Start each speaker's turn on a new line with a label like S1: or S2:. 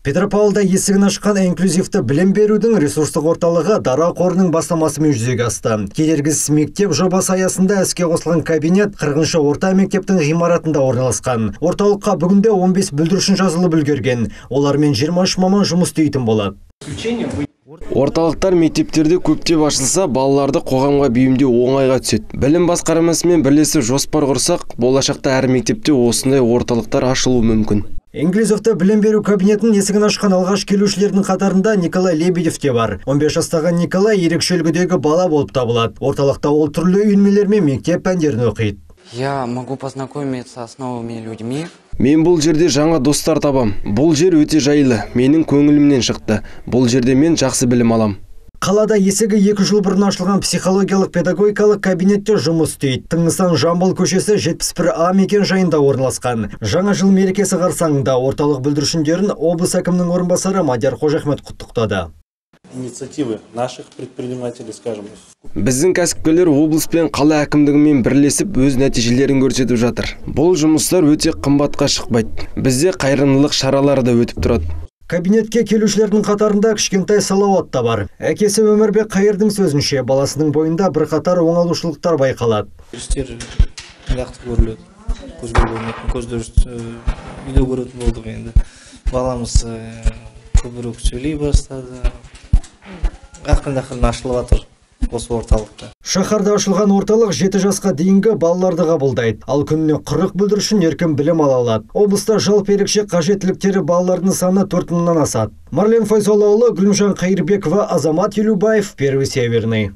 S1: Петропавлда есігін ашқан инклюзивті білім берудің ресурстық орталығы Дара қорының бастамасымен жүзеге асты. Кедергісіз мектеп жобасы аясында іске қосылған кабинет 40-шы орта мектептің ғимаратында орналасқан. Орталыққа бүгінде 15 бүлдіршін жазылып үлгерген. Олармен 23 маман жұмыс істейтін болады.
S2: Орталықтар мектептерде көптеп ашылса, балаларды қоғамға бейімдеу оңайға түседі. Білім басқармасымен бірлесіп жоспар құрсақ, болашақта әр мектепте осындай орталықтар ашылуы мүмкін.
S1: Инклюзивті білім беру кабинетінің есігін ашқан алғаш келушілердің қатарында Николай Лебедев те бар. 15 жастағы Николай ерекше үлгідегі бала болып табылады. Орталықта ол түрлі үйірмелер мен мектеп пәндерін оқиды.
S3: Я могу познакомиться с новыми людьми.
S2: Мен бұл жерде жаңа достар табам. Бұл жер өте жайлы, менің көңілімнен шықты. Бұл жерде мен жақсы білім алам.
S1: Қалада есігі 2 жыл бұрын ашылған психологиялық педагогикалық кабинетте жұмыс істейді. Тыңғыстан Жамбыл көшесі 71А мекен жайында орналасқан. Жаңа жыл мерекесі қарсаңында орталық бүлдіршіндерін облыс әкімінің орынбасары Мадияр Қожахмет құттықтады.
S4: Инициативы наших предпринимателей, скажем.
S2: Біздің кәсіпкерлер облыс пен қала әкімдігімен бірлесіп өз нәтижелерін көрсетіп жатыр. Бұл жұмыстар өте қымбатқа шықпайды. Бізде қайырымдылық шаралары да өтіп тұрады.
S1: Кабинетке келушілердің қатарында кішкентай Салауат та бар. Әкесі Өмірбек Қайырдың сөзінше, баласының бойында бірқатар оңалушылықтар байқалады.
S5: Істер нақты көріледі. Көзге көрінетін, көзді үйде көретін болдық енді. Баламыз көбірек сөйлей бастады. Ақырын-ақырын ашылып жатыр осы орталықта.
S1: Шаһарда ашылған орталық 7 жасқа дейінгі балаларды қабылдайды. Ал күніне 40 бүлдіршін еркін білім ала алады. Облыста жалпы ерекше қажеттіліктері балалардың саны 4000-нан асады. Марлен Файзоллаұлы, Гүлімжан Қайырбекова, Азамат Елубаев, Первый Северный.